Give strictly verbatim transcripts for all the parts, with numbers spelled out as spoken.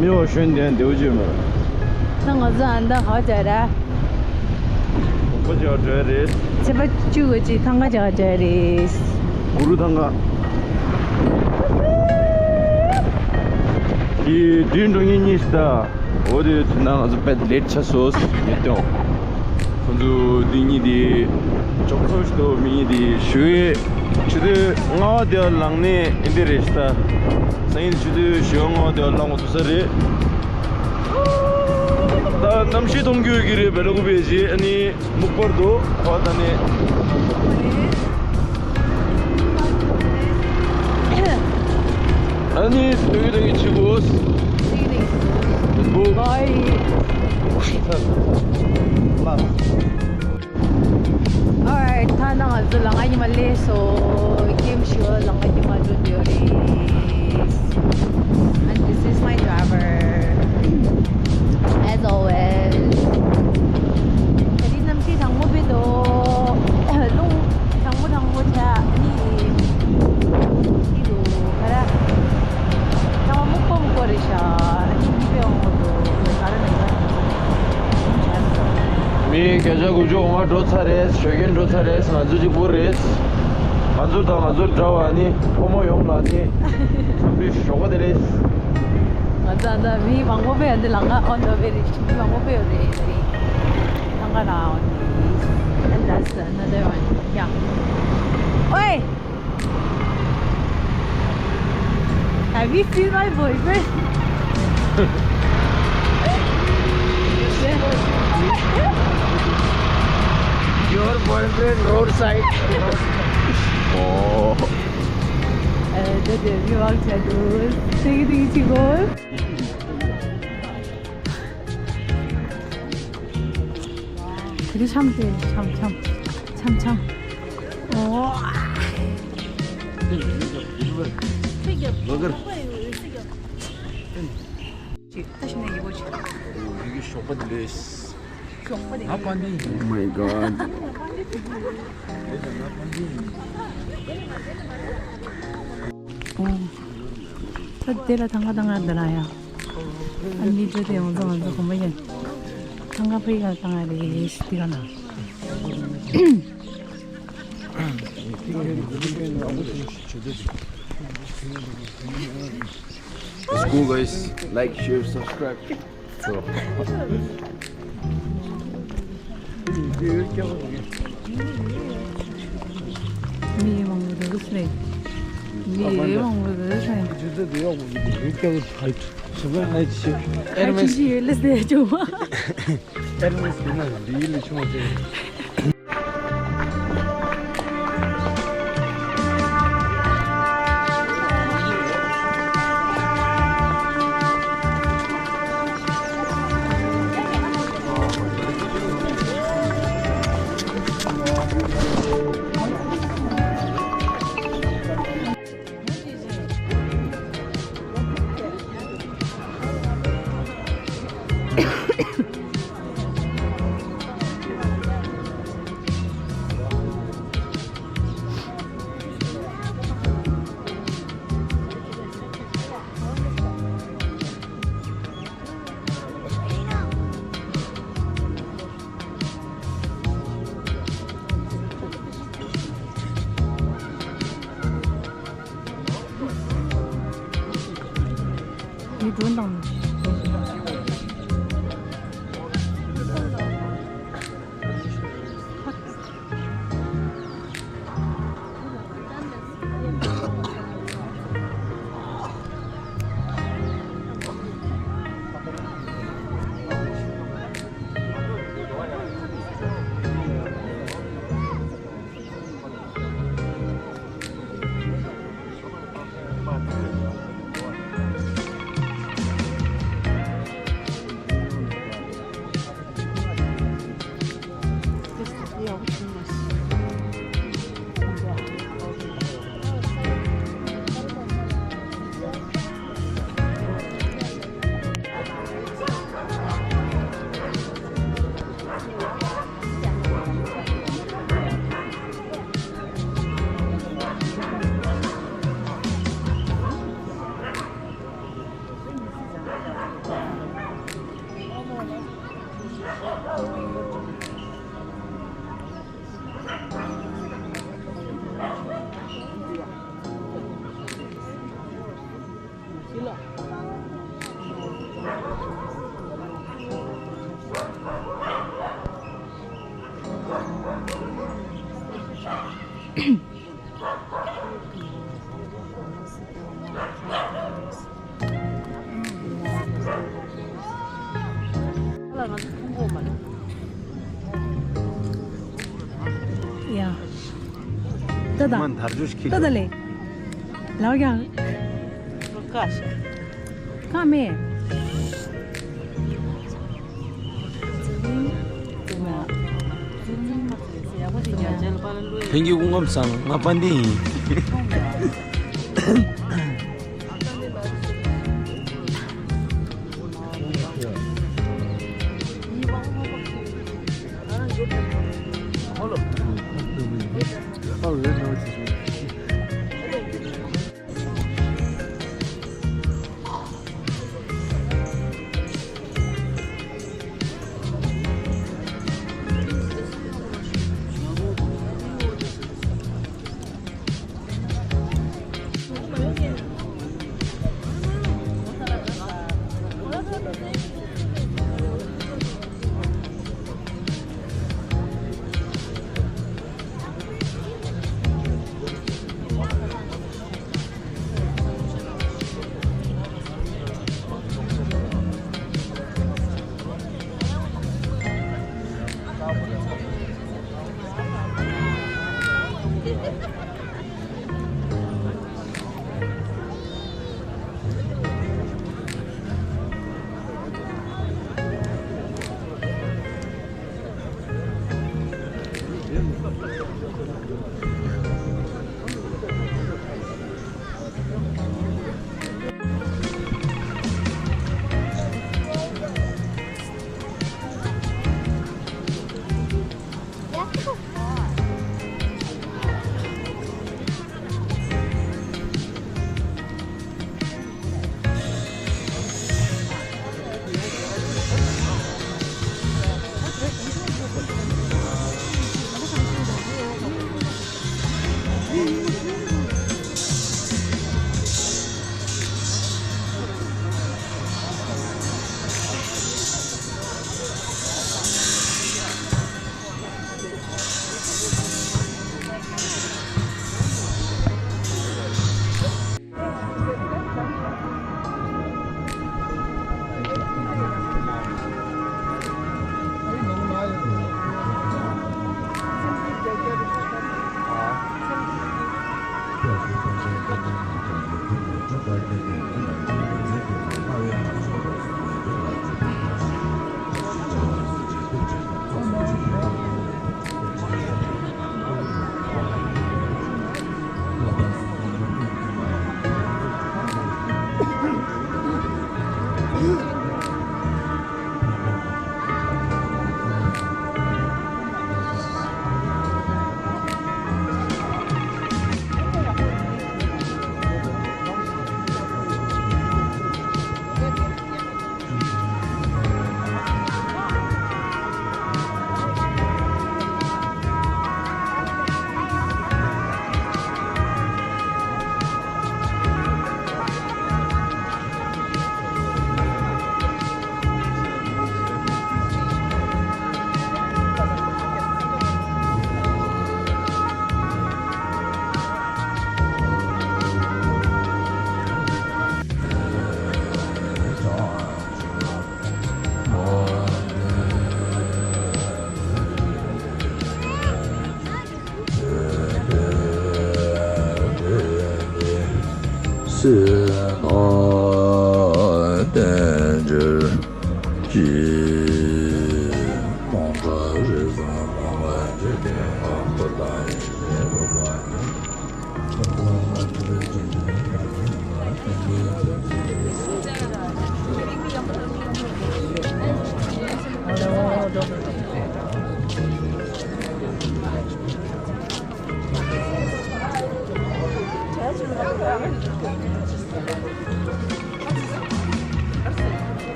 མི་བ་ཤོན་དེ་འདེའུ་བྱོས་མ། ད་ང་ཚོ་ཨ་མདའ་ག་བྱ་ར། གོག་པ་བྱ་བྲོས་རེད། ཚེས་པ་བཅུ་ག་ཅིག་ཐང་ག་བྱ་བྲོས་རེད། གུ་རུ་ཐང་ག་གི་བདུན་འགྲོ་ཉིན་གཉིས་ད། འོ་དེ་དུས་ན་ང་ཚོ་དཔེ་ལེ་ཊི་ཆགས་སོང་། མི་སྟོན། ཁོང་ཚོ་འདི་གཉིས་དེ་ཅོག་ཙེ་ཞིག་ཏུ་མི་གཉིས་དེ་ཞུ་ཡས། ཆུ་ཚོད་ལྔ་པ་དེ་ལ་ལངས་ནས་ཨེ་འདི་རེད་ཤག་ད། སང་ཉིན་ཆུ་ཚོད་བཞི་པ་ལྔ་པ་དེ་ལ་ལངས་དགོས་འདུག་ས་རེད། ད་གནམ་གཤིས་མཐོང་རྒྱུ་ཡོད་ཀྱི་རེད། བེ་ལ་ཀུ་པེ་ཞེས་ཨ་ནི། སྨུག་པར་འདུག་ཁོ་ད་ནི། ཨ་ནི་སྟོན་གྱི་སྟོན་གྱི་བྱེད་དགོས། སྨུག Alright, ད་ནང་ང་ཚོ་ལམ་ཁ་ཉི་མ་སླེབས་སོང་། ཀེམ་ཞུ་ལམ་ཁ་ཉི་མ་འགྲོ་འདོད་རེད། And this is my driver, as always. ད་རིང་གནམ་གཤིས་གྲང་མོ་དཔེ་འདུག་རླུང་གྲང་མོ་གྲང་མོ་བྱས། ཨ་ནི་འདི་འདུག་ག་རེ། ཚང་མ་སྨུག་པ་སྨུག་པ་རེད་ཤག་ཨ་ནི་མི་དཔེ་འོང་གི་འདུག་ག་རེ་ནས་ག་རེ་བྱས་སོང་། མི་བརྒྱ་ཆ་དགུ་བཅུ་འོང་བ་འགྲོ་ཚར་རེད། ཞོགས་ཀས་འགྲོ་ཚར་རེད། ང་ཚོ་གཅིག་པུ་རེད། ང་ཚོ་དང་ང་ཚོ་འདྲ་བ་ནི་ཕོ་མོ་ཡོངས་ལ་ནི་འཚམས་འདྲི་ཞོགས་པ་བདེ་ལེགས། ང་ཚོ་ད་མི་མང་པོ་དཔེ་ཡོད་འདི་ལམ་ཁ་on the way རེད། མི་མང་པོ་དཔེ་ཡོད་རེད། ད་རིང་ཐང་ག་ར་on the way. And that's another one. Yeah. ཨོའེ། Have you seen my boyfriend? Your boyfriend roadside. Oh. ཨ་ད་དེ་མི་མང་ཆེ་དུས་སེ་གི་དེ་གི་ཅི་གོ། དེ་གི་འཆམ་དེ་འཆམ་འཆམ་འཆམ་འཆམ། ཨོ། ཅིག་ད་ཤི་ནས་ཡི་གོ་ཆེ། ཡི་གེ་ཞོགས་པ་དེ་ལས། ཞོགས་པ་དེ། ཨ་པ་འདི། Oh my god. ཨོ། ད་དེ་ལ་ཐང་ག་ཐང་ག་འདི་ལ་ཡ། ཨ་ནི་ཅོ་དེ་ཡོང་ཚོ་ང་ཚོ་གོམ་པ་ཡིན། ཐང་ག་ཕ་ཡི་ག་ཐང་ག་རེད་ཤི་དེ་ག་ན། Let's go, guys. Like, share, subscribe. So. མི་མང་པོ་འདུག་ཟེར། མི་མང་པོ་འདུག་ཟེར། ཨ་ཆུང་ཆུང་ཡོད་ལ་ཟེར་ཆུང་མ། ཨེར་མེ་སི་ན་འདི་ལས་ཆུང་བ་ཅན། མི་སྒྲུང་དང་། ཡ། ད་ད། མ་དར་ཇུས་ཁྱི་ད་ད་ལེ། ལའོ་ཀྱང་། ཀ་མེ། ཐེངས་ཀྱི་སྐུ་ཁམས་བཟང་། ང་དཔལ་ལྡན་ཡིན།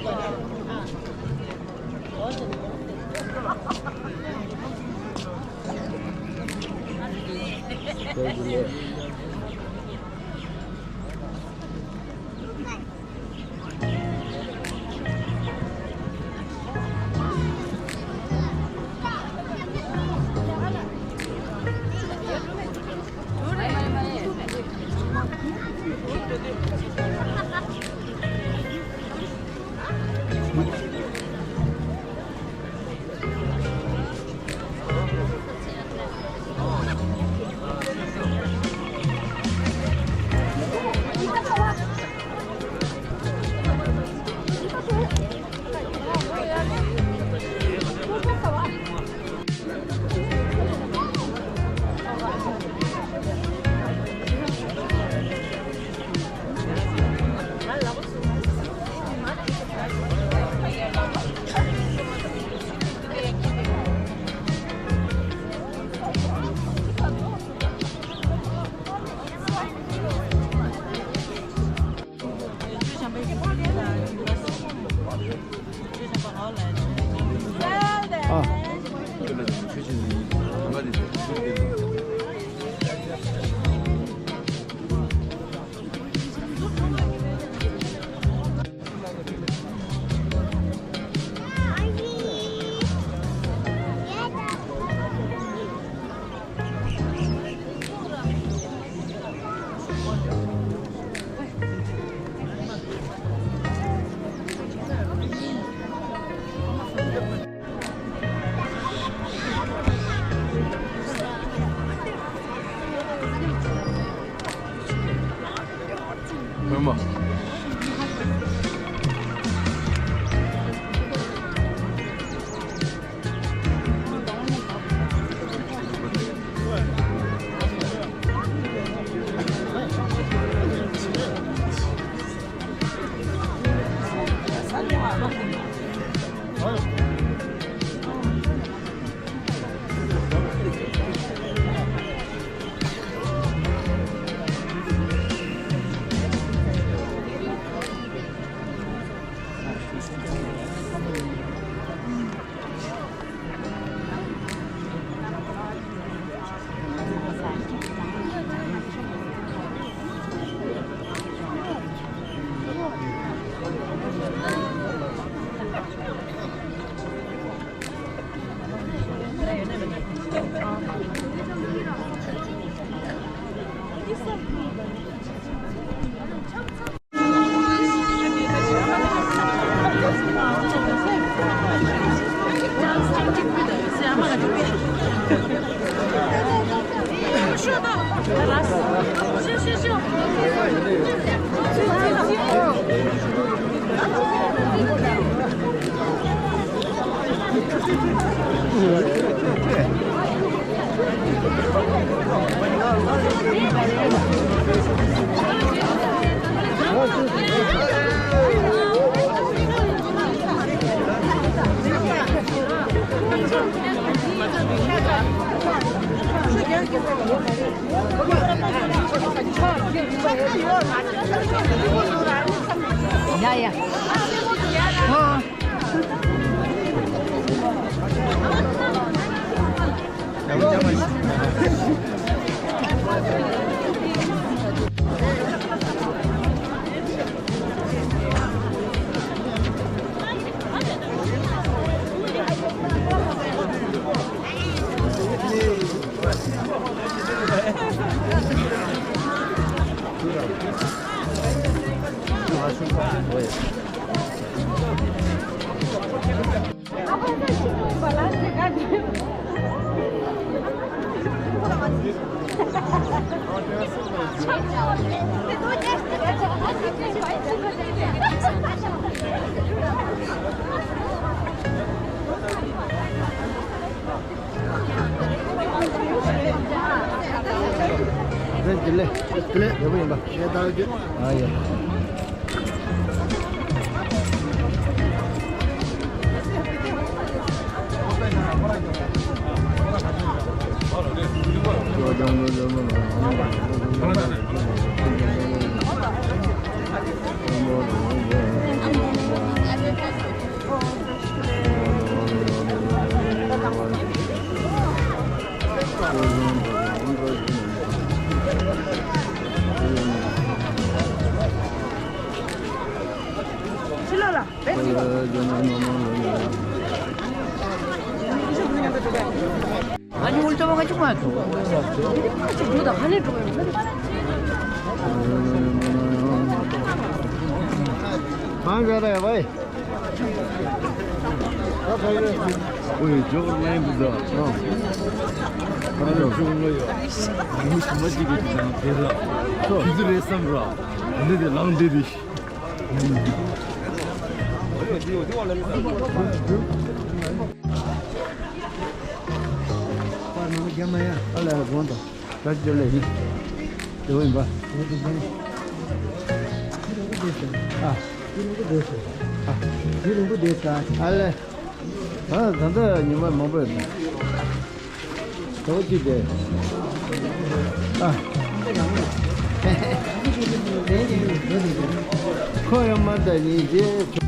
ཡ་ཡ། ཨོ། རེད། དེ་ལས། དེ་ལས་ཡག་པོ་ཡིན་པ། ཞེ་དྲག་གི། ཨ་ཡ། ཨ་ནི་ཨུལ་ཏ་མ་ག་ཅུ་མ་ཐོ། ཅིག་འགྲོ་དང་ཧ་ནི་འགྲོ་བའི་གང་ཟེར་རེད་བའི། ཨོའི་ཇོག་ལན་དུ་ད། ཨ་ནི་ཇོག་ལ་ཡོད། མི་སུ་མ་ཅིག་གི་དང་དེ་ལ་ཁྱི་ཚུ་རེད་བསམ་ར། འདི་དེ་ལང་འདི་དེ། ཨ་ལེ། ཨ་ད་ལྟ་ཉི་མ་མང་པོ་ཡོད། ད་ཅི་དེ། ཨ། ཁོ་ཡང་མ་ད་ཉིན་རྗེས།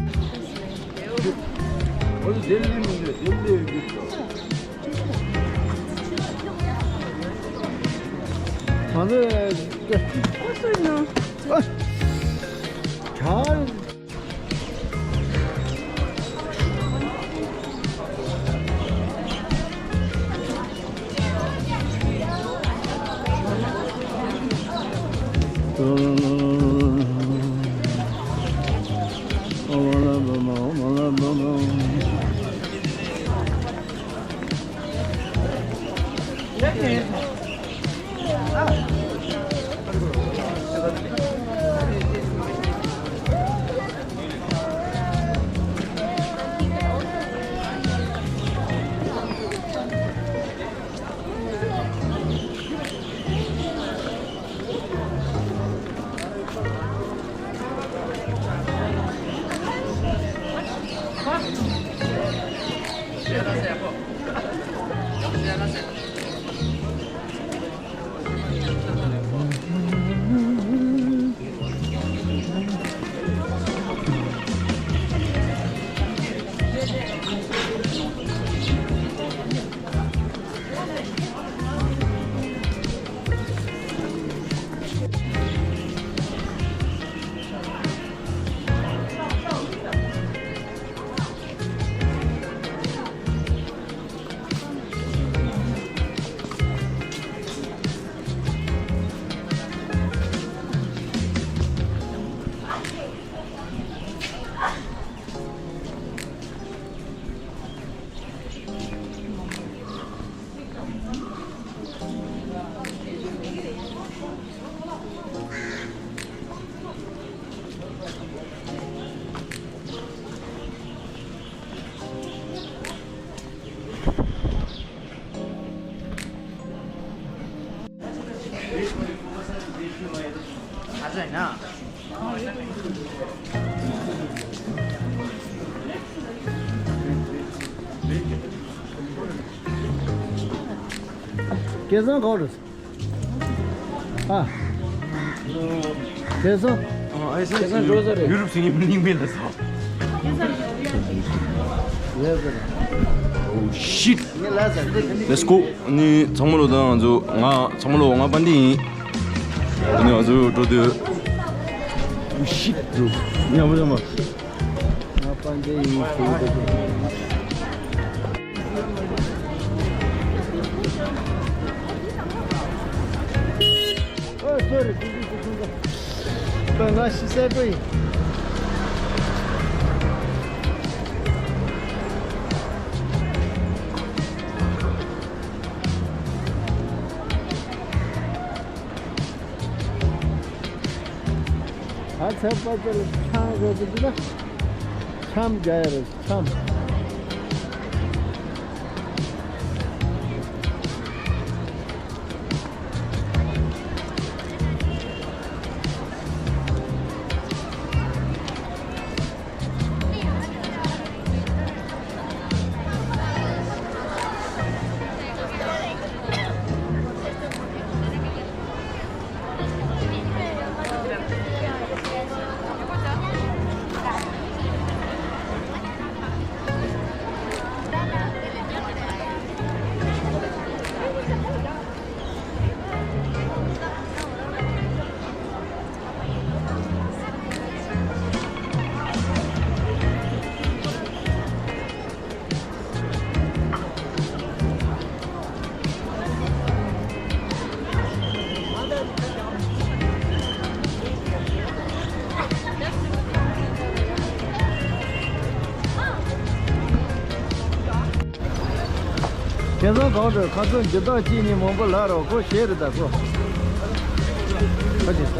ང་ཚོས་ཨ། གྲ། སྐལ་བཟང་ག་པར། ཨ། སྐལ་བཟང་། ཨ། སྐལ་བཟང་འགྲོ་ས་རེད། ཡུ་རོབ་སེང་གེ་མི་སྙིང་མེད་ལ་སོ། ལས་ཟེར། Oh shit. Let's go. ནི་ཚང་མ་ལོ་དང་ང་ཚོ། ང་ཚང་མ་ལོ། ང་པན་ཏི་ཡིན། ནི་ང་ཚོ་འགྲོ་དུས། Oh shit, bro. ཉམས་པོ་ཉམས་པོ། ང་པན་ཏི་ཡིན་ཞུ་གི་འདུག Oh, sorry. ང་ཤི་སའི་པ་ཡིན། ཨ་ཚ་པ་ཚ་ལ་ཆང་རོ་དེ་འདི་ལ་ཆམ་རྒྱག་ཡ་རེད། ཆམ། ཁྱེད་ཚང་གང་འགྲོ། ཁ་སང་འཇུ་ཐག་གཅིག་གཉིས་མང་པོ་ལབ་རོགས། ཁོ་ཤེས་རེད་ད་ཁོ། ཁ་ཅིག་ས།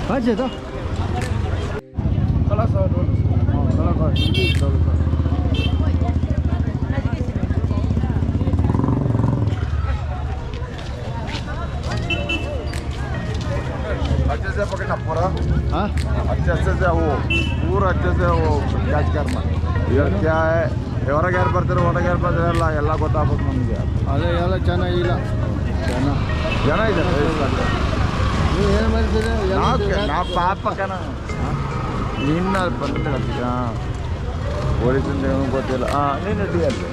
ག་བྱེད་ད། अच्छे से पकड़ना पूरा। हाँ? अच्छे से, से वो, पूरा अच्छे से वो कैच करना। इधर क्या है, ये वाला गैर पर तेरे, वाला गैर पर तेरे, ला, ये ला, गोता बहुत मन गया। अरे, ये ला, चना, ये ला। चना। चना इधर है, इसका। ये है, मेरे से, ये ना, ला, ना, पाप का ना। हाँ? नींद ना बंद कर दिया। हाँ। वो रिटर्न देने को तेल। हाँ, नहीं, नहीं, दिया ले।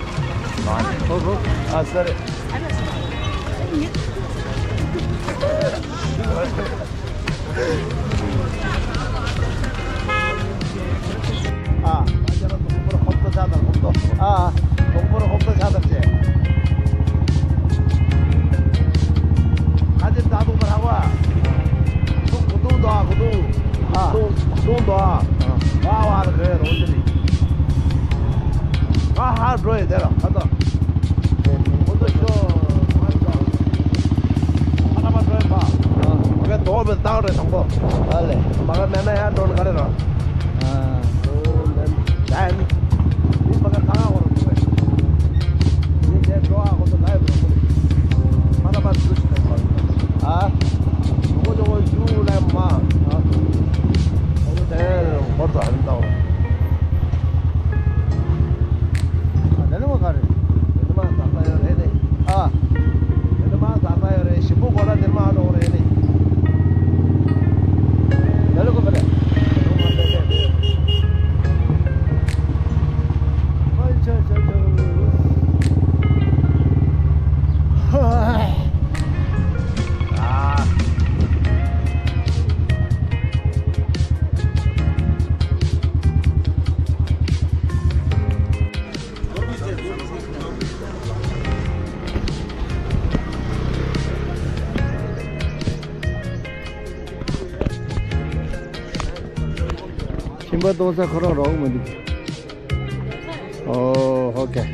हाँ। हो, हो। हाँ, सर। ཨ། ཨ། ཁོང་པོར་ཧོབ་ཏོ་ཆགས་དང་ཧོབ་ཏོ། ཨ། ཁོང་པོར་ཧོབ་ཏོ་ཆགས་དང་བྱས། ཨ་ཅེ་ད་དུང་མ་རག་པ། ཁོང་གོ་དུང་དོ་ཨ་གོ་དུང་། ཨ། གོ་དུང་གོ་དུང་དོ་ཨ། ཨ། ཝ་ཝ་ལ་རེ་རོ་ཅི་རེད། ཨ་ཧ་འགྲོ་ཡི་དེ་ར་ཁ་ཏོ། ཁོ་ཚོ་ཤོ། ཨ་ན་མ་འགྲོ་ཡི་པ། ཨ། མ་ག་དོ་བའི་རྟགས་རེད་དང་པོ། ཨ་ལེ། མ་ག་མེད་ན་ཡང་འགྲོ་ནི་ག་རེ་ར། ཨ། ད་ནི། མི་མ་ག་ད་ག་བར་འགྲོ་བས། ཡིན་ཏེ་འགྲོ་ཨ་ཁོ་ཚོ་ལ་ཡི་འགྲོ་ཁོ། ཨ་ན་མ་འགྲོ་ཤི་ད་པ། ཨ། ཁོ་ཚོ་ཁོ་ཞུ་ལ་མ། ཨ། ཁོ་ཚོ་དེ་འགོར་དུ་ཨ་ནི་ད་བར། ཨ། དེ་ནི་མ་ག་རེད། དེ་ནི་མ་ཟ་ས་ཡོད་རེད་དེ། ཨ། དེ་ནི་མ་ཟ་ས་ཡོད་རེད། ཞིམ་པོ་གོ་ལ་དེ་ནི་མ་འགྲོ་རེད་ནི། དེ་ལ་གོ་བ་རེད། ཨ་ཆ་ཆ་ཆ། ཨ། ཁྱིམ་པ་གཏོང་ས་ཁོ་རང་རོགས་མི་འདུག་ཨོ། ཨོ་ཁེ།